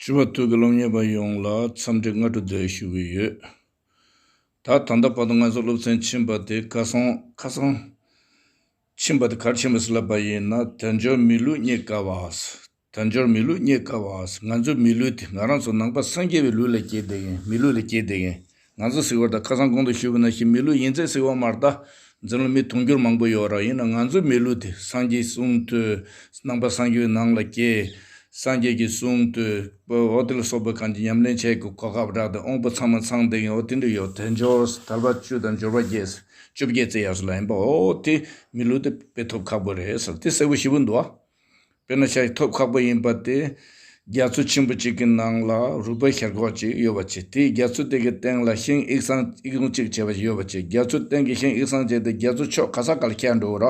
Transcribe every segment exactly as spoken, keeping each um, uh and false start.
ཆུ་བ་ཐུག་གི་སློབ་གཉེར་བ་ཡོངས་ལ་འཚམས་འདྲི་སྔ་དྲོ་བདེ་ཞུ་གི་ཡོད། ད་ད་ལྟ་བར་དུ་ང་ཚོ་སློབ་ཚན་ཕྱིན་པ་དེ་ཁ་སང་ཁ་སང་ཕྱིན་པ་དེ་གར་ཕྱིན་པ་ཟེར་ལབ་པ་ཡིན་ན། དལ་འབྱོར་མི་ལུས་རྙེད་དཀའ་བ། དལ་འབྱོར་མི་ལུས་རྙེད་དཀའ་བ། ང་ཚོའི་མི་ལུས་དེ་ང་རང་ཚོ་ནང་པ་སངས་རྒྱས་པའི་ལུས་ལ་སྐྱེས་བསྡད་མཁན། མི་ལུས་ལ་སྐྱེས་བསྡད་མཁན། ང་ཚོ་ཟེར་བ་དང་ཁ་སང་གོང་དུ་ཞུས་པ་ནང་བཞིན་མི་ལུས་ཡིན་ཚད་ཟེར་བ་མ་རེད་ད། འཛམ་གླིང་མི་དུང་ཕྱུར་མང་པོ་ཡོད་ར། ཡིན་ན་ང་ཚོའི་མི་ལུས་དེ་སངས་རྒྱས་གསུང་ཐོས། ནང་པ་སངས་རྒྱས་པའི་ནང་ལ་སྐྱེས། སངས་རྒྱས་ཀྱི་གསུང་ཐོས། འོ་དེ་ལ་སོགས་པ་གང་ཅི་ཉམས་ལེན་བྱེད་དགོས། གོ་སྐབས་རག་སྟེ་དབང་པོ་ཚང་མ་ཚང་བསྡད་མཁན། འོ་དེ་འདྲ་ཡོད། དལ་འབྱོར་དལ་བ་བཅུ་དང་འབྱོར་པ་བརྒྱད། བཅོ་བརྒྱད་ཙམ་ཡར་སོང་ལ་ཡིན་པ། འོ་དེ་མི་ལུས་དེ་དཔེ་ཐོབ་ཁག་པོ་རེད་ཟེར། དེ་གསལ་པོ་ཞེ་པོ་འདུག་ཨ། དཔེར་ན་ཆ་ཐོབ་ཁག་པོ་ཡིན་པ་དེ། རྒྱ་མཚོ་ཆེན་པོ་གཅིག་གི་ནང་ལ་རུས་སྦལ་ཞལ་འགོག་ཅིག་ཡོད་པ་བྱས། དེའི་རྒྱ་མཚོ་དེ་གི་སྟེང་ལ་ཤིང་དབྱིག་སང་དབྱིག་སང་གཅིག་བྱས་པ་ཡོད་པ་བྱས། རྒྱ་མཚོ་སྟེང་གི་ཤིང་དབྱིག་སང་བྱས་ཏེ་རྒྱ་མཚོ་ཕྱོགས་ག་ས་ག་ལ་ཁྱེར་འགྲོ་ར།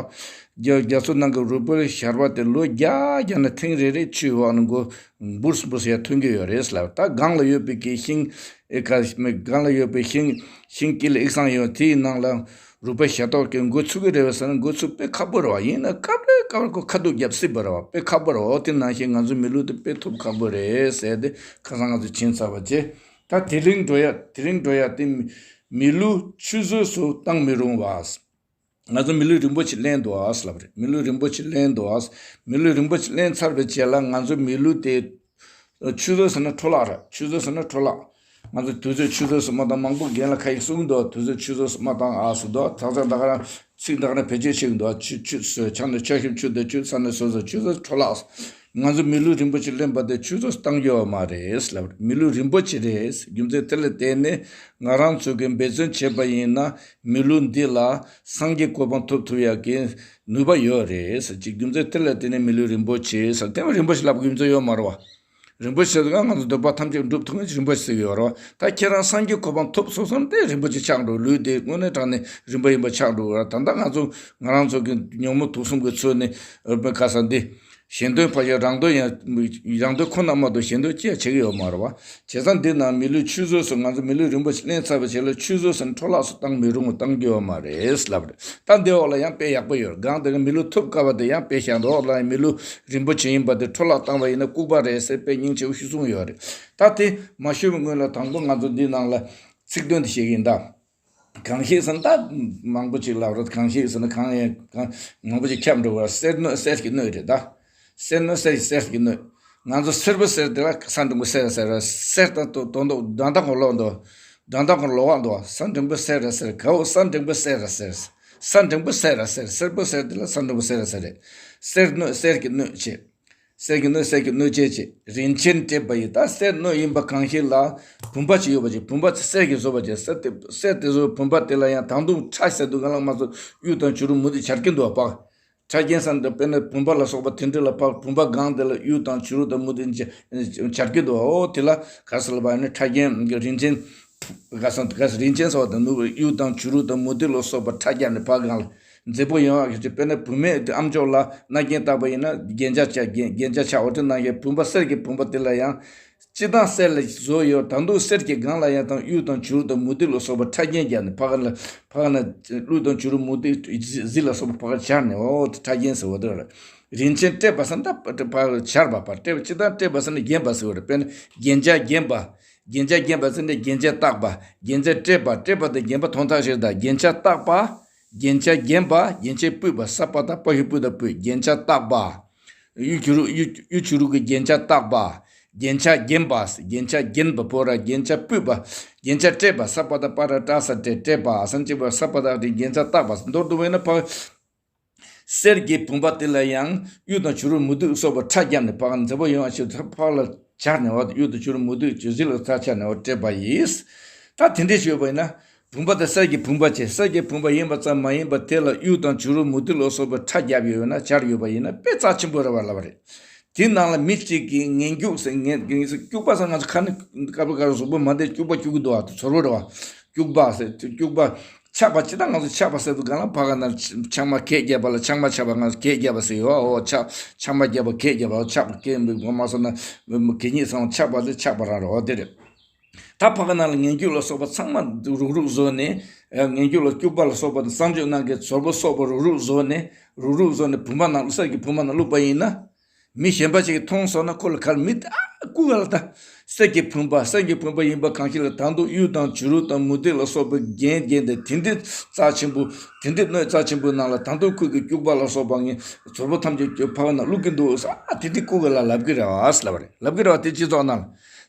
རྒྱ་རྒྱ་མཚོ་ནང་གི་རུས་སྦལ་ཞལ་པ་དེ་ལོ་བརྒྱ་བརྒྱ་ནས་ཐེངས་རེ་རེ་ཆུའི་འོག་ནས་མགོ་འབུར་འབུར་ཡར་ཐོན་གྱི་ཡོད་རེད་ཟེར་ལབ། ད་སྒང་ལ་ཡོད་པའི་གི་ཤིང་ཨེ་ཁ་སྒང་ལ་ཡོད་པའི་ཤིང་ཤིང་དཀྱིལ་ལ་དབྱིག་སང་ཡོད། དེའི་ནང་ལ་རུས་སྦལ་ཞལ་ཏོག་གི་འགོ་ཚུགས་ཀྱི་རེད་པས་ཟེར་ན། འགོ་ཚུགས་དཔེ་ཁག་པོ་རེད་བ། ཡིན་ན་སྐབས་རེ་སྐབས་རེ་ཁོ་ཁ་ཐུག་རྒྱབ་སྲིད་པ་རེད་བ། དཔེ་ཁག་པོ་རེད་བ། དེ་ནང་བཞིན་ང་ཚོའི་མི་ལུས་དེ་དཔེ་ཐོབ་ཁག་པོ་རེད་ཟེར་ཏེ་ཁ་སང་ང་ཚོ་ཕྱིན་ཚར་བ་བྱས། ད་དེ་རིང་འགྲོ་ཡ་དེ་རིང་འགྲོ་ཡ་དེ་མི་ལུས་ཆུད་ཟོས་སུ་བཏང་མི་རུང་བ། ང་ཚོ་མི་ལུས་རིན་པོ་ཆེ་ལེན་འདུག་ཨ་ལབ་རེད། མི་ལུས་རིན་པོ་ཆེ་ལེན་འདུག་ཨ། མི་ལུས་རིན་པོ་ཆེ་ལེན་ཚར་བའི་རྗེས་ལ་ང་ཚོ་མི་ལུས་དེ་ཆུད་ཟོས་ཟེར་ན་འཕྲོ་བརླག་རེད། ཆུད་ཟོས་ཟེར་ན་འཕྲོ་བརླག་ང་ཚོ་དུས་ཚོད་ཆུད་ཟོས་སུ་མ་བཏང་། མང་པོ་རྒན་ལགས་ཁ་ཡིག་གསུང་གི་འདུག་དུས་ཚོད་ཆུད་ཟོས་སུ་མ་བཏང་ཨ་ཟེར་འདུག་ད་ཆ་ད་ག་རང་ཚིག་ད་ག་རང་བེད་སྤྱོད་བྱེད་ཀྱི་འདུག་ཆུད་ཆུད་ཟོས། ཆ་ནས་ཆ་ཤོམ་ཆུད་དེ་ཆུད། ས་ནས་ཟོས་ཟོས། ཆུད་ཟོས་འཕྲོ་བརླག་ང་ཚོ་མི་ལུས་རིན་པོ་ཆེ་ལེན་པ་དེ་ཆུད་ཟོས་བཏང་རྒྱུ་ཡོད་མ་རེད་ལབ། མི་ལུས་རིན་པོ་ཆེ་རེད། རྒྱུ་མཚན་དེ་ལ་བརྟེན་ནས་ང་རང་ཚོ་གིས་འབད་བརྩོན་བྱས་པ་ཡིན་ན་མི་ལུས་འདི་ལ་སངས་རྒྱས་གོ་འཕང་ཐོབ་ཐུབ་ཡག་གི་ནུས་པ་ཡོད་རེད་ཟེར་གྱི། རྒྱུ་མཚན་དེ་ལ་བརྟེན་ནས་མི་ལུས་རིན་པོ་ཆེ་ཟེར། དེ་མ་རིན་པོ་ཆེ་ལབ་རྒྱུ་མཚན་ཡོད་མ་རེད་བ། རིན་པོ་ཆེ་ཟེར་ག་ང་ཚོ་འདོད་པ་ཐམས་ཅད་འགྲུབ་ཐུབ་མཁན་རིན་པོ་ཆེ་ཟེར་གྱི་ཡོད་རེད་བ། ད་ཁྱེད་རང་སངས་རྒྱས་གོ་འཕང་ཐོབ་སོང་ཙང་དེ་རིན་པོ་ཆེ་ཆགས་འགྲོ། ལུས་དེ་དངོས་གནས་དྲང་གནས་རིན་པོ་ཡིན་པ་ཆགས་འགྲོ་བ། ད་ལྟ་ང་ཚོ་ང་རང་ཚོ་གི་ཉོན་མོངས་དུག་གསུམ་གྱིས་ཚོས་ནས་ཨ་ཁ་ས་འདི་གཞན་དོན་ཕལ་ཆེར་རང་དོན་ཡང་རང་དོན་ཁོ་ན་མ་གཏོགས་གཞན་དོན་ཅི་ཡང་བྱེད་ཀྱི་ཡོད་མ་རེད་བ། བྱས་ཙང་འདི་ནང་མི་ལུས་ཆུད་ཟོས་སུ་ང་ཚོ་མི་ལུས་རིན་པོ་ཆེ་ལེན་ཚར་བའི་རྗེས་ལ་ཆུད་ཟོས་སུ་འཕྲོ་བརླག་སུ་བཏང་མི་རུང་བ། བཏང་རྒྱུ་ཡོད་མ་རེད་ལབ་རེད། ད་འདི་འོག་ལ་ཡང་དཔེ་ཡག་པོ་ཡོད། སྒང་དེ་ག་མི་ལུས་ཐོབ་དཀའ་བ་དེ་ཡང་དཔེ་བཞག་འདུག་འོག་ལ་ཡང་མི་ལུས་རིན་པོ་ཆེ་ཡིན་པ་དེ་འཕྲོ་བརླག་བཏང་བ་ཡིན་ན་ལྐུགས་པ་རེད་ཟེར་དཔེ་སྙིང་རྗེ་པོ་ཞིག་གསུངས་ཡོད་རེད། ད་དེ་མ་ཞུས་པའི་སྔོན་ལ་དང་པོ་ང་ཚོ་འདི་ནང་ལ་ཚིག་དོན་དེ་བཤད་ཀྱི་ཡིན་ད། གང་ཞིག་ཟེར་ན་ད་མང་པོ་ཅིག་ལབ་རེད། གང་ཞིག་ཟེར་ན་གང་ཡང་གང་མང་པོ་ཅིག་ཁྱབ་འགྲོ་བར། གསེར་སྣོད་གསེར་གྱི་སྣོད་རེད་ད། གསེར་སྣོད་གསེར་གྱི་གསེར་གྱི་སྣོད། ང་ཚོ་སེར་པོ་ཟེར་དེ་ལ་ས་འབྲིང་པོ་སེར་ཟེར་རེད། གསེར་དང་དོ་དོན་དག་འགྲམ་ལྟག་གོང་ལོག་འདུག་འགྲམ་ལྟག་གོང་ལོག་འདུག་ས་འབྲིང་པོ་སེར་ར་ཟེར། གའོ་ས་འབྲིང་པོ་སེར་ར་ཟེར། ས་འབྲིང་པོ་སེར་ར་ཟེར། སེར་པོ་ཟེར་དེ་ལ་ས་འབྲིང་པོ་སེར་ར་ཟེར་རེད། གསེར་སྣོད་གསེར་གྱི་སྣོད་ཅེས། གསེར་གྱི་སྣོད་གསེར་གྱི་སྣོད་ཅེས་བྱས། རིན་ཆེན་སྤྲས་པ་ཡིས། ད་གསེར་སྣོད་ཡིན་པ་གང་ཞིག་ལ་བུམ་པ་ཅིག་ཡོད་པ་ཅིག་བུམ་པ་དེ་གསེར་གྱིས་བཟོས་པ་ཅིག་གསེར་དེ་གསེར་དེ་བཟོས་བུམ་པ་དེ་ལ་ཡང་དང་དུང་ཁྲ་ཟེར་དུས་གང་ལ་མ་ཚོ་གཡུ་དང་བྱུ་རུ་མུ་ཏིག་འབྱར་གྱིན་འདུག་པ། ཁྲ་རྒྱན་ཟེར་འདུག་དཔེར་ན་བུམ་པ་ལ་སོགས་པ་དེ་འདྲ་ལ་ཕར་བུམ་པ་སྒང་དེ་ལ་གཡུ་དང་བྱུ་རུ་དང་མུ་ཏིག་འབྱར་གྱིན་འདུག་འོ་དེ་ལ་ག་ཟེར་ལབ་པ་ནི་ཁྲ་རྒྱན་གྱི་རིན་ཆེན། ག་ཟེར་ག་ཟེར་རིན་ཆེན་ཟེར་བ་དང་ནུ་གཡུ་དང་བྱུ་རུ་དང་མུ་ཏིག་ལ་སོགས་པ་ཁྲ་རྒྱབ་ནས་ཕར་སྒང་ལ་མཛེས་པོ་ཡོང་བ་གི་ཅིག་དཔེར་ན་བུད་མེད་དེ་ཨམ་ཅོག་ལ་རྣ་རྒྱན་བཏགས་པ་ཡིན་ན་རྒྱན་ཆ་ཆགས། རྒྱན་རྒྱན་ཆ་ཆགས། འོ་དེ་ནང་བཞིན་བུམ་པ་གསེར་གྱི་བུམ་པ་དེ་ལ་ཡང་སྤྱིར་བཏང་གསེར་ལ་བཟོས་ཡོད། ད་དུང་གསེར་གྱི་སྒང་ལ་ཡང་དང་གཡུ་དང་བྱུ་རུ་དང་མུ་ཏིག་ལ་སོགས་པ་ཁྲ་རྒྱན་བརྒྱབ་ནས་ཕར་སྒང་ལ་ཕར་སྒང་ན་གླུ་དང་བྱུ་རུ་མུ་ཏིག་གཟི་གཟི་ལ་སོགས་པ་ཕར་སྒང་སྦྱར་ནས་འོ་དེ་ཁྲ་རྒྱན་ཟེར་བ་དེ་རེད། རིན་ཆེན་སྤྲས་པ་ཟེར་ན་ད་ཕར་སྦྱར་བ་ཕར་སྤྲས་པ། སྤྱིར་བཏང་སྤྲས་པ་ཟེར་ན་བརྒྱན་པ་ཟེར་བ་རེད། དཔེར་ན་རྒྱན་ཆ་བརྒྱན་པ། རྒྱན་ཆ་བརྒྱན་པ་ཟེར་ནས་རྒྱན་ཆ་བཏགས་པ། རྒྱན་ཆ་སྤྲས་པ། སྤྲས་པ་དང་བརྒྱན་པ་དོན་དག་གཅིག་རེད་ད། རྒྱན་ཆ་བཏགས་པ། རྒྱན་ཆ་བརྒྱན་པ། རྒྱན་ཆ་སྤུད་པ། ས་པ་བཏགས་པ་ཞབས་སྤུ་ད་སྤུད། རྒྱན་ཆ་བཏགས་པ། གཡུ་བྱུ་རུ་གཡུ་གཡུ་བྱུ་རུ་གི་རྒྱན་ཆ་བཏགས་པ། རྒྱན་ཆ་བརྒྱན་པ། རྒྱན་ཆ་བརྒྱན་པ་པོ་ར། རྒྱན་ཆ་སྤུད་པ། རྒྱན་ཆ་སྤྲས་པ། ས་པ་བཏགས་པ་ར་སྤྲ་ས་སྤྲས། སྤྲས་པ་ཟེར་གཅིག་པ། ས་པ་བཏགས་རྒྱན་ཆ་བཏགས་པ། མདོར་བསྡུ་བས་ན་ཕར། གསེར་གྱི་བུམ་པ་དེ་ལ་ཡང་གཡུ་དང་བྱུ་རུ་མུ་ཏིག་སོགས་པ་ཁྲ་བརྒྱབ་ནས་ཕར་མཛེས་པོ་ཡོང་བ་ཞིག་ཕར་ལ་སྦྱར་ནས་འོ་གཡུ་དང་བྱུ་རུ་མུ་ཏིག་གཟི་ལ་ཚ་སྦྱར་ནས་འོ་སྤྲས་པ་ཡིས། ད་དེ་འདྲས་ཞུས་པ་ཡིན་ན་བུམ་པ་དེ་གསེར་གྱི་བུམ་པ་བྱས། གསེར་གྱི་བུམ་པ་ཡིན་པ་ཙམ་མ་ཡིན་པར་དེ་ལ་གཡུ་དང་བྱུ་རུ་མུ་ཏིག་ལ་སོགས་པ་ཁྲ་བརྒྱབ་ཡོད་ན་སྦྱར་ཡོད་པ་ཡིན་ན་དཔེ་རྩ་ཆེན་པོ་རེད་བ་ལབ་པ་རེད། དེའི་ནང་ལ་མི་གཅིག་གིས་ངན་སྐྱུགས་ཟེར། ངན་ངན་སྐྱུགས་པ་ཟེར་ང་ཚོ་ཁ་ནས་སྐབས་རེ་སྐབས་རེ་གཟུགས་པོ་མ་བདེ་སྐྱུགས་པ་སྐྱུག་གི་འདུག་བ། དེ་ཚོར་བ་རེད་བ། སྐྱུགས་པ་ཟེར་དེ་སྐྱུགས་པ། ཆག་པ་ཅི་ལྟར་ང་ཚོ་ཆག་པ་ཟེར་དུས་གང་ལ་ཕ་ག་ན་ཆང་མ་གད་རྒྱབ་པ་ལ་ཆང་མ་ཆག་པ། ང་ཚོ་གད་རྒྱབ་པ་ཟེར་ཡོད་བ། འོ་ཆག་ཆང་མ་རྒྱབ་པ་གད་རྒྱབ་པ་ཆག་པ་གད་མི་མ་སོང་ན་གད་སྙིགས་སོང་ཆག་པ་ཟེར་ཆག་པ་རང་རེད་བ། དེ་རེད། ད་ཕ་ག་ན་ལ་ངན་སྐྱུགས་ལ་སོགས་པ་ཚང་མ་རུག་རུག་བཟོས་ནས། ངན་སྐྱུགས་ལ་སྐྱུགས་པ་ལ་སོགས་པ་དང་གསང་སྤྱོད་ནང་གི་ཚོར་བ་སོགས་པ་རུག་རུག་བཟོས་ནས་རུག་རུག་བཟོས་ནས་བུམ་པ་ནང་གསེར་གྱི་བུམ་པ་ནང་བླུགས་པ་ཡིན་ན། མི་གཞན་པ་ཞིག་གིས་མཐོང་སོང་ན་ཁོ་ལ་ག་ལ་མི་ཨ་ལྐུགས་ག་ལ་ད། གསེར་གྱི་བུམ་པ། གསེར་གྱི་བུམ་པ་ཡིན་པ་གང་ཞིག་ལ་ད་དུང་གཡུ་དང་བྱུ་རུ་དང་མུ་ཏིག་ལ་སོགས་པའི་རྒྱན་བརྒྱན་ཏེ་དེ་འདྲའི་རྩ་ཆེན་པོ་དེ་འདྲའི་སྣོད་རྩ་ཆེན་པོའི་ནང་ལ་ད་དུང་ཁོས་ཀྱི་སྐྱུག་པ་ལ་སོགས་པ་ངས་བྱུར་བུར་ཐམས་ཅད་ཕ་གི་ནང་བླུག་གི་འདུག་ཟེར། ཨ་དེ་འདྲའི་ལྐུགས་ག་ལ་ལབ་གི་རེད་བ་ཟེར་ལབ་པ་རེད། ལབ་གི་རེད་བ། དེ་སྤྱི་ཚོགས་ནང་ལ།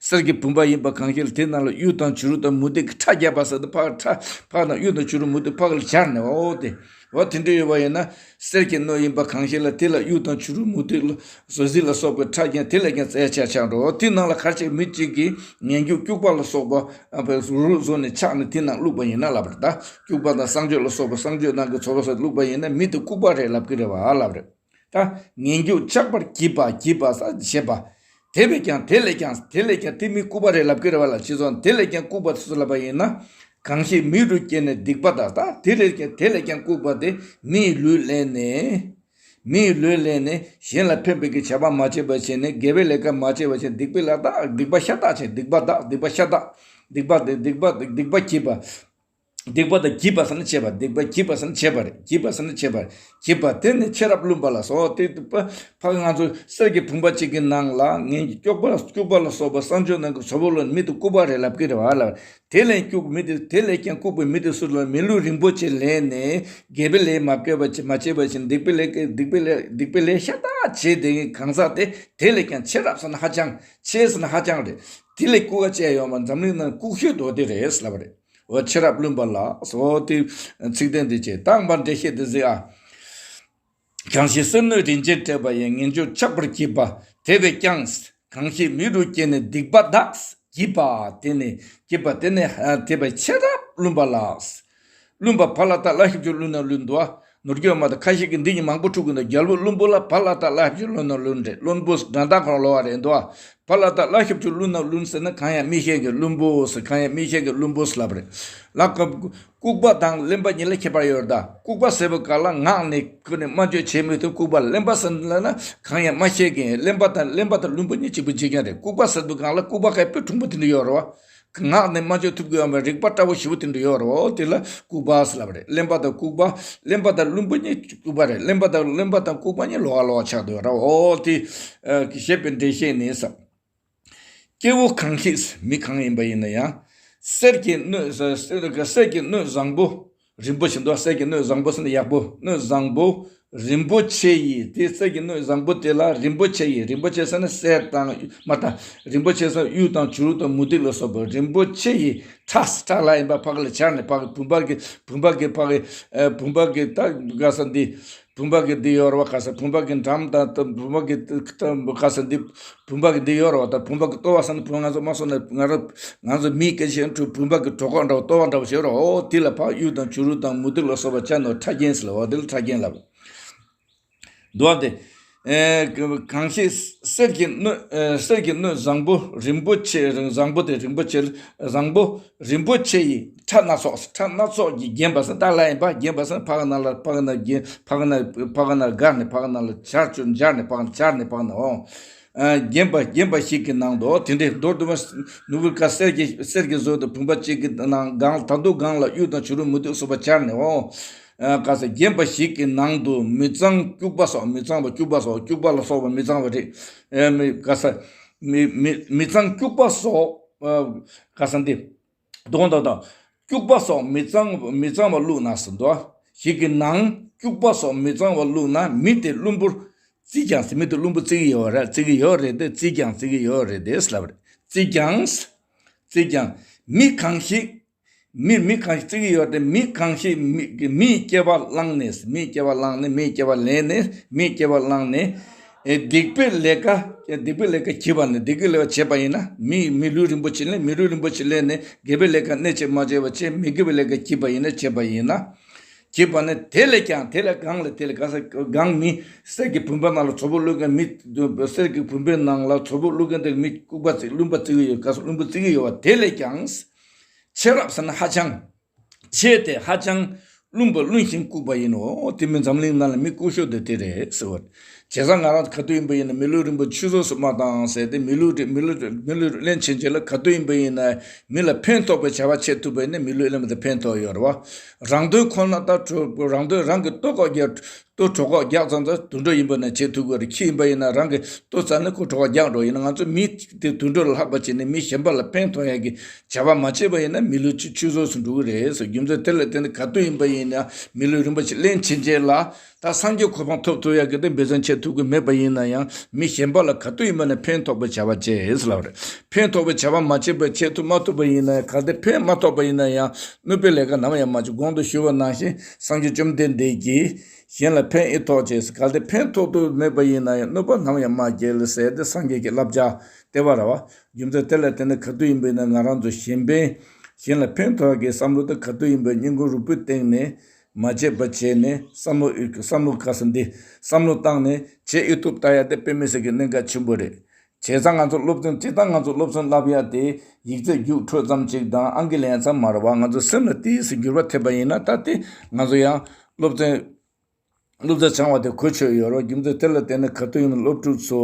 གསེར་གྱི་བུམ་པ་ཡིན་པ་གང་ཞིག་ལ་དེ་ནང་ལ་གཡུ་དང་བྱུ་རུ་དང་མུ་ཏིག་གི་ཁྲ་བརྒྱབ་པ་ཟེར་དུས་ཕ་གི་ཁྲ་ཕ་གི་ནང་གཡུ་དང་བྱུ་རུ་མུ་ཏིག་ཕ་གི་ལ་སྦྱར་ནས་འོ་དེ། འོ་དེ་འདྲ་ཡོད་པ་ཡིན་ན། གསེར་གྱི་སྣོད་ཡིན་པ་གང་ཞིག་ལ་དེ་ལ་གཡུ་དང་བྱུ་རུ་མུ་ཏིག་ལ་བཟོ་རྩིས་ལ་སོགས་པའི་ཁྲ་རྒྱན་དེ་ལས་ཀྱང་རྩ་ཆེ་ཆགས་འགྲོ། དེ་ནང་ལ་ག་རེ་བྱས། མི་གཅིག་གིས་ངན་སྐྱུག་སྐྱུག་པ་ལ་སོགས་པ་ཨ་ཕ་རུ་རུ་བཟོས་ནས་ཆགས་ནས་དེ་ནང་བླུགས་པ་ཡིན་ན་ལབ་པ་རེད། ད་སྐྱུག་པ་དང་བསང་མཆོད་ལ་སོགས་པ་བསང་མཆོད་ནང་གི་བྱུར་བུར་སོགས་བླུགས་པ་ཡིན་ན་མི་དེ་ལྐུགས་པ་རེད་ལབ་ཀྱི་རེད་བ་ལབ་རེད། ད་ངན་སྐྱུག་ཆགས་པར་བགྱིས་པ་བགྱིས་པ་ཟེར་བྱེད་པ། དེ་བས་ཀྱང་དེ་ལས་ཀྱང་དེ་ལས་ཀྱང་དེ་མི་ལྐུགས་པ་རེད་ལབ་ཀྱི་རེད་བ་ལ། སྤྱི་ཚོགས་དེ་ལས་ཀྱང་ལྐུགས་པ་དེ་ཚོ་ལབ་པ་ཡིན་ན། གང་ཞིག་མི་རུ་སྐྱེས་ནས་སྡིག་པ་དག་ད་དེ་ལས་ཀྱང་དེ་ལས་ཀྱང་ལྐུགས་པ་དེ་མིའི་ལུས་ལེན་ནས། མིའི་ལུས་ལེན་ནས་གཞན་ལ་ཕན་པའི་གི་བྱ་བ་མ་བྱས་པ་བྱས་ནས་དགེ་བའི་ལས་ཀ་མ་བྱས་པ་བྱས་སྡིག་པའི་ལས་དག་སྡིག་པ་ཤ་སྟག་བྱས་སྡིག་པ་དག་སྡིག་པ་ཤ་སྟག་སྡིག་པ་དེ་སྡིག་པ་སྡིག་པ་བགྱིས་པ། སྡིག་པ་དང་བགྱིས་པ་ཟེར་ན་བྱས་པ། སྡིག་པ་བགྱིས་པ་ཟེར་ན་བྱས་པ་རེད། བགྱིས་པ་ཟེར་ན་བྱས་པ་རེད། བགྱིས་པ་དེ་ནི་ཚེ་རབས་བླུན་པ་ལ་སོགས་དེ་ཕ་ཕ་ང་ཚོ་གསེར་གྱི་བུམ་པ་གཅིག་གི་ནང་ལ་ངན་གྱི་སྐྱུག་པ་སྐྱུག་པ་ལ་སོགས་པ་བསང་མཆོད་ནང་གི་བྱུར་བུར་བླུགས་ནས་མི་དེ་ལྐུགས་པ་རེད་ལབ་ཀྱི་རེད་བ་ལ། དེ་ལས་སྐྱུག་མི་དེ་དེ་ལས་ཀྱང་ལྐུགས་པའི་མི་དེ་སུ་ལ། མི་ལུས་རིན་པོ་ཆེ་ལེན་ནས་དགེ་བའི་ལས་མ་བྱས་པ་བྱས་མ་བྱས་པ་བྱས་སྡིག་པའི་ལས་སྡིག་པའི་ལས་སྡིག་པའི་ལས་ཤ་སྟག་བྱས་དེ་གང་ཟག་དེ་དེ་ལས་ཀྱང་ཚེ་རབས་ཟེར་ན་ཧ་ཅང་ཆེ་ཟེར་ན་ཧ་ཅང་རེད། དེ་ལས་ལྐུགས་པ་ཅི་ཡང་ཡོད་མ། འཛམ་གླིང་ནང་ལྐུགས་ཤོས་དེ་རེད་ལབ་པ་རེད། འོ་ཚེ་རབས་བླུན་པ་ལ་སོགས་ཏེ་ཚིག་དོན་འདི་བྱས། དང་པ་འགྲེལ་བཤད་འདི་གཟིགས་ཨ། གང་ཞིག་གསེར་སྣོད་རིན་ཆེན་སྤྲས་པ་ཡིས། ངན་སྐྱུག་ཆགས་པར་བགྱིས་པ་དེ་བས་ཀྱང་། གང་ཞིག་མི་རུ་སྐྱེས་ནས་སྡིག་པ་དག་བགྱིས་པ་དེ་ནི་བགྱིས་པ་དེ་ནི་དེ་བས་ཚེ་རབས་བླུན་པ་ལ། བླུན་པ་བ་ལ་བཏགས་ལ་ཞབས་ཀྱུ་བླུན་ན་བླུན་འདུག་ཨ། ནོར་རྒྱུ་མ་དང་ཁ་ཤས་ཀྱིས་འདི་གཉིས་མང་པོ་འཁྲུག་གི་འདུག་རྒྱལ་པོ་བླུན་པོ་ལ་བ་ལ་བཏགས་ལ་ཞབས་ཀྱུ་བླུན་ན་བླུན་རེད། བླུན་པོ་འགྲན་ཟླ་ཁོ་ལོ་བ་རེད་འདུག་ཨ། བ་ལ་བཏགས་ལ་ཞབས་ཀྱུ་བླུན་ན་བླུན་ཟེར་ན་གང་ཡང་མི་ཤེས་ཀྱི་བླུན་པོ་ཟེར། གང་ཡང་མི་ཤེས་ཀྱི་བླུན་པོ་ཟེར་ལབ་རེད། ལ་ཀ་ལྐུགས་པ་དང་གླེན་པ་གཉིས་ལ་ཁྱད་པར་ཡོད་རེད་ད། ལྐུགས་པ་ཟེར་བའི་སྒང་ལ་ངག་ནས་ཁོ་ནས་སྨྲ་བརྗོད་བྱེད་མི་ཐུབ། ལྐུགས་པ་གླེན་པ་ཟེར་ན་གང་ཡང་མ་ཤེས་ཀྱི། གླེན་པ་དང་གླེན་པ་དང་བླུན་པོ་གཉིས་གཅིག་པ་གཅིག་རྐྱང་རེད། ལྐུགས་པ་ཟེར་བའི་སྒང་ལ་ལྐུགས་པ་ཁ་དཔེ་གྲུང་པོ་དེ་འདྲ་ཡོད་རེད་བ། ངག་ནས་སྨྲ་བརྗོད་ཐུབ་ཀྱི་ཡོད་མ་རེད། རིག་པ་བཀྲ་བོ་ཞེ་པོ་དེ་འདྲ་ཡོད་རེད། འོ་དེ་ལ་ལྐུགས་པ་ཟེར་ལབ་རེད། གླེན་པ་དང་ལྐུགས་པ་གླེན་པ་དང་བླུན་པོ་གཉིས་ལྐུགས་པ་རེད། གླེན་པ་དང་གླེན་པ་དང་ལྐུགས་པ་གཉིས་ལོགས་ཀ་ལོགས་ཀ་ཆགས་བསྡད་ཡོད་རེད། འོ་དེ་ཞེས་པའི་འགྲེལ་བཤད་ནི་ཟེར། སྐྱེ་བོ་གང་ཞིག་མི་གང་ཡིན་པ་ཡིན་ན་ཡང་། གསེར་གྱི་སྣོད་གསེར་གྱི་སྣོད་བཟང་པོ་རིན་པོ་ཆེ་འདུག་གསེར་གྱི་སྣོད་བཟང་པོ་ཟེར་ན་ཡག་པོ། སྣོད་བཟང་པོ་རིན་པོ་ཆེ་ཡིས། དེ་གསེར་གྱི་སྣོད་བཟང་པོ་དེ་ལ་རིན་པོ་ཆེ་ཡིས། རིན་པོ་ཆེ་ཟེར་ན་གསེར་དང་མ་དང་རིན་པོ་ཆེ་ཟེར་གཡུ་དང་བྱུ་རུ་དང་མུ་ཏིག་ལ་སོགས་པ་རིན་པོ་ཆེ་ཡིས་ཁྲ་ཁྲ་ལ་ཡིན་པ་ཕ་གི་ལ་སྦྱར་ནས་ཕ་གི་བུམ་པ་གི་བུམ་པ་གི་ཕ་གི་བུམ་པ་གི་ད་ག་ས་འདི། བུམ་པ་གི་འདི་ཡོད་རེད་བ། ག་ས་བུམ་པ་གི་འགྲམ་དང་བུམ་པ་གི་ག་ས་འདི་བུམ་པ་གི་འདི་ཡོད་རེད་བ། ད་བུམ་པ་གི་ལྟོ་བ་ཟེར་ན་བུམ་ང་ཚོ་མ་སོང་ན་ང་རང་ང་ཚོ་མིའི་སྐད་ཆ་བཤད་ན་བུམ་པ་གི་གྲོད་ཁོག་འདྲ་བོ་ལྟོ་བ་འདྲ་བོ་ཞིག་ཡོད་རེད། འོ་དེ་ལ་ཕར་གཡུ་དང་བྱུ་རུ་དང་མུ་ཏིག་ལ་སོགས་པ་སྦྱར་ནས་ཁྲ་རྒྱན་ཟེར་ལ། འོ་དེ་ལ་ཁྲ་རྒྱན་ལབ་འདུག་བ། དེ་གང་ཞིག་གསེར་གྱི་སྣོད་གསེར་གྱི་སྣོད་བཟང་པོ་རིན་པོ་ཆེ་བཟང་པོ་དེ་རིན་པོ་ཆེ་བཟང་པོ། རིན་པོ་ཆེ་ཡི་ཁྲ་སྣ་ཚོགས། ཁྲ་སྣ་ཚོགས་ཀྱིས་བརྒྱན་པ་ཟེར་ད་ལ་ཡིན་པ། བརྒྱན་པ་ཟེར་ཕ་གི་ནང་ལ་ཕ་གི་ནང་བརྒྱན་ཕ་གི་ནང་ཕ་གི་ནང་བསྒར་ནས་ཕ་གི་ནང་ལ་སྦྱར་བཅུག་སྦྱར་ནས་ཕ་གི་ནང་སྦྱར་ནས་ཕ་གི་ནང་འོང་། བརྒྱན་པ་བརྒྱན་པ་ཞིག་གི་ནང་དུ་དེ་འདྲའི་མདོར་བསྡུ་བ་ནོར་བུ་ཀ་གསེར་གྱི་གསེར་གྱི་བཟོ་དང་བུམ་པ་གཅིག་གི་ནང་སྒང་ད་དུང་སྒང་ལ་གཡུ་དང་བྱུ་རུ་མུ་ཏིག་སོགས་པ་སྦྱར་ནས་འོང་། ཀ་ས་བརྒྱན་པ་ཞིག་གི་ནང་དུ་མི་གཙང་སྐྱུག་པ་སོགས། མི་གཙང་བ་སྐྱུག་པ་སོགས། སྐྱུག་པ་ལ་སོགས་པ་མི་གཙང་བ་རེད། མི་ཀ་ས་མི་མི་མི་གཙང་སྐྱུག་པ་སོགས། ཀ་ས་འདི། གདོང་དང་དང་། སྐྱུག་པ་སོགས་མི་གཙང་མི་གཙང་བ་བླུགས་ན་ཟེར་འདུག་ཞིག་གི་ནང་སྐྱུག་པ་སོགས་མི་གཙང་བ་བླུགས་ན་མི་དེ་བླུན་པོར་བརྩིས་ཀྱང་ཟེར། མི་དེ་བླུན་པོ་བརྩི་གི་ཡོད་རེད། བརྩི་གི་ཡོད་རེད་དེ། བརྩིས་ཀྱང་བརྩི་གི་ཡོད་རེད་དེ་ལབ་རེད། བརྩིས་ཀྱང་། བརྩིས་ཀྱང་། མི་གང་ཞིག་མི་མི་གང་ཞིག་བརྩི་གི་ཡོད་དེ། མི་གང་ཞིག་མི་མིའི་སྐྱེ་བ་བླངས་ནས། མིའི་སྐྱེ་བ་བླངས་ནས། མིའི་སྐྱེ་བ་ལེན་ནས། མིའི་སྐྱེ་བ་བླངས་ནས། ཨེ་སྡིག་པའི་ལས་ཀ་སྡིག་པའི་ལས་ཀ་བགྱིས་པ་ནི། སྡིག་པའི་ལས་ཀ་བྱས་པ་ཡིན་ན། མི་མི་ལུས་རིན་པོ་ཆེ་ལེན། མི་ལུས་རིན་པོ་ཆེ་ལེན་ནས་དགེ་བའི་ལས་ཀ་སྣེ་ཕྱེད་མ་བྱས་པ་བྱས། མི་དགེ་བའི་ལས་ཀ་བགྱིས་པ་ཡིན་ན། བྱས་པ་ཡིན་ན། བགྱིས་པ་ནི་དེ་ལས་ཀྱང་། དེ་ལས་གང་ལ་དེ་ལས་གང་ས་གང་མི་གསེར་གྱི་བུམ་པ་ནང་ལ་བྱུར་བུར་བླུགས་མཁན། མི་གསེར་གྱི་བུམ་པའི་ནང་ལ་བྱུར་བུར་བླུགས་མཁན་དེ་མི་ལྐུགས་པ་བརྩི། བླུན་པ་བརྩི་གི་ཡོད། ག་ས་བླུན་པོ་བརྩི་གི་ཡོད་པ་དེ་ལས་ཀྱང་། ཚེ་རབས་ཟེར་ན་ཧ་ཅང་ཆེ་སྟེ་ཧ་ཅང་བླུན་པ་བླུན་ཞིང་ལྐུགས་པ་ཡིན་ནོ། དེ་མིན་འཛམ་གླིང་ནང་ལ་མི་ལྐུགས་ཤོས་དེ་དེ་རེད་ཟེར་བ། བྱས་ཙང་ང་རང་ག་དུས་ཡིན་པ་ཡིན་ན་མི་ལུས་རིན་པོ་ཆུད་ཟོས་སུ་མ་བཏང་ཟེར་ཏེ། མི་ལུས་རི་མི་ལུས་མི་ལུས་ལེན་བྱེད་བྱེད་ལ་ག་དུས་ཡིན་པ་ཡིན་ན་མི་ལ་ཕན་ཐོགས་པའི་བྱ་བ་བྱེད་ཐུབ་པ་ཡིན་ན་མི་ལུས་ལེན་པ་དེ་ཕན་ཐོགས་ཡོད་རེད་བ། རང་དོན་ཁོ་ན་ལྟར་གྲུབ། རང་དོན་རང་གི་ལྟོ་ལྐོག་གི་ལྟོ་གྲོད་ཁོག་རྒྱགས་ཙང་ཙང་དུད་འགྲོ་ཡིན་པ་ན་བྱེད་ཐུབ་ཀྱི་རེད། ཁྱི་ཡིན་པ་ཡིན་ན་རང་གི་ལྟོ་བཙལ་ནས་ཁོ་གྲོད་ཁོག་རྒྱགས་འགྲོ་ཡིན་ན། ང་ཚོ་མི་དེ་དུད་འགྲོ་ལ་ལྷག་པ་བྱས་ནས་མི་གཞན་པ་ལ་ཕན་ཐོགས་ཡག་གི་བྱ་བ་མ་བྱས་པ་ཡིན་ན། མི་ལུས་ཆུད་ཆུད་ཟོས་སུ་འགྲོ་གི་རེད་ཟེར། རྒྱུ་མཚན་དེ་ལ་བརྟེན་ནས་ག་དུས་ཡིན་པ་ཡིན་ན་མི་ལུས་རིན་པོ་ཆེ་ལེན་ཕྱིན་རྗེས་ལ། ད་སངས་རྒྱས་གོ་འཕང་ཐོབ་ཐུབ་ཡག་གི་དེ་འབད་བརྩོན་བྱེད་ཐུབ་ཀྱི་མེད་པ་ཡིན་ན་ཡང་། མི་གཞན་པ་ལ་ག་དུས་ཡིན་པ་ན་ཕན་ཐོགས་པའི་བྱ་བ་བྱེད་ཟེར་ལབ་རེད། ཕན་ཐོགས་པའི་བྱ་བ་མ་བྱས་པར་བྱེད་ཐུབ་མ་ཐུབ་པ་ཡིན་ན་ཡང་། གལ་ཏེ་ཕན་མ་ཐོགས་པ་ཡིན་ན་ཡང་གནོད་པའི་ལས་ཀ་ནམ་ཡང་མ་བྱེད། གོང་དུ་ཞུས་པ་ནང་བཞིན་སངས་རྒྱས་བཅོམ་ལྡན་འདས་ཀྱིས། གཞན་ལ་ཕན་ཨེ་ཐོགས་བྱས། གལ་ཏེ་ཕན་ཐོགས་ཐུབ་མེད་པ་ཡིན་ན་ཡང་། གནོད་པ་ནམ་ཡང་མ་བྱེད་ལ་ཟེར་ཏེ་སངས་རྒྱས་ཀྱི་བསླབ་བྱ་དེ་བ་ར་བ། རྒྱུ་མཚན་དེ་ལ་བརྟེན་ནས་ག་དུས་ཡིན་པ་ཡིན་ན་ང་རང་ཚོ་གཞན་ཕན། གཞན་ལ་ཕན་ཐོགས་ཀྱི་བསམ་བློ་དེ་ག་དུས་ཡིན་པ་སྙིང་ཁུང་རུས་པའི་གཏིང་ནས་མ་བརྗེད་པ་བྱས་ནས། བསམ་བློ་བསམ་བློ་ག་ས་འདི་བསམ་བློ་བཏང་ནས་བྱེད་ཨེ་ཐུབ་ལྟ་ཡ་དེ་དཔེ་མི་སྲིད་ཀྱི་གནད་འགག་ཆེན་པོ་རེད། བྱས་ཙང་ང་ཚོ་སློབ་ཚན། བྱས་ཙང་ང་ཚོ་སློབ་ཚན་བསླབ་ཡ་དེ་ཡིག་ཚད་རྒྱུགས་འཕྲོད་ཙམ་ཅིག་དང་ཨང་ཀི་ལེན་ཙམ་མ་རེད་བ། ང་ཚོ་སེམས་ལ་ཏོག་ཙམ་འགྱུར་བ་ཐེབས་པ་ཡིན་ན། ད་དེ་ང་ཚོ་ཡང་སློབ་ཚན། སློབ་ཚན་སྦྱང་བ་དེ་གོ་ཆོད་ཡོད་རེད། རྒྱུ་མཚན་དེ་ལ་བརྟེན་ནས་ག་དུས་ཡིན་ན་སློབ་ཕྲུག་ཚོ།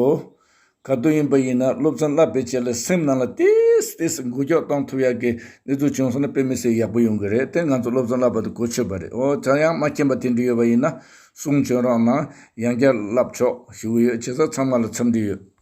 ག་དུས་ཡིན་པ་ཡིན་ན་སློབ་ཚན་བསླབ་པའི་རྗེས་ལ་སེམས་ནང་ལ་ཏོག་ཙམ་ཏོག་ཙམ་འགུལ་སྐྱོད་གཏོང་ཐུབ་ཡག་གི་གནས་ཚུལ་བྱུང་སོང་ན་དཔེ་མི་སྲིད་ཡག་པོ་ཡོང་གི་རེད། དེ་ང་ཚོ་སློབ་ཚན་བསླབ་པ་དེ་གོ་ཆོད་པ་རེད། འོ་ད་ཡང་མ་མཁྱེན་པ་དེ་འདྲ་ཡོད་པ་ཡིན་ན་གསུང་བྱོན་རོགས་གནང་། ཡང་བསྐྱར་བསླབ་ཆོག་ཞུ་གི་ཡོད། བྱས་ཙང་ཚང་མ་ལ་འཚམས་འདྲི་ཡོད།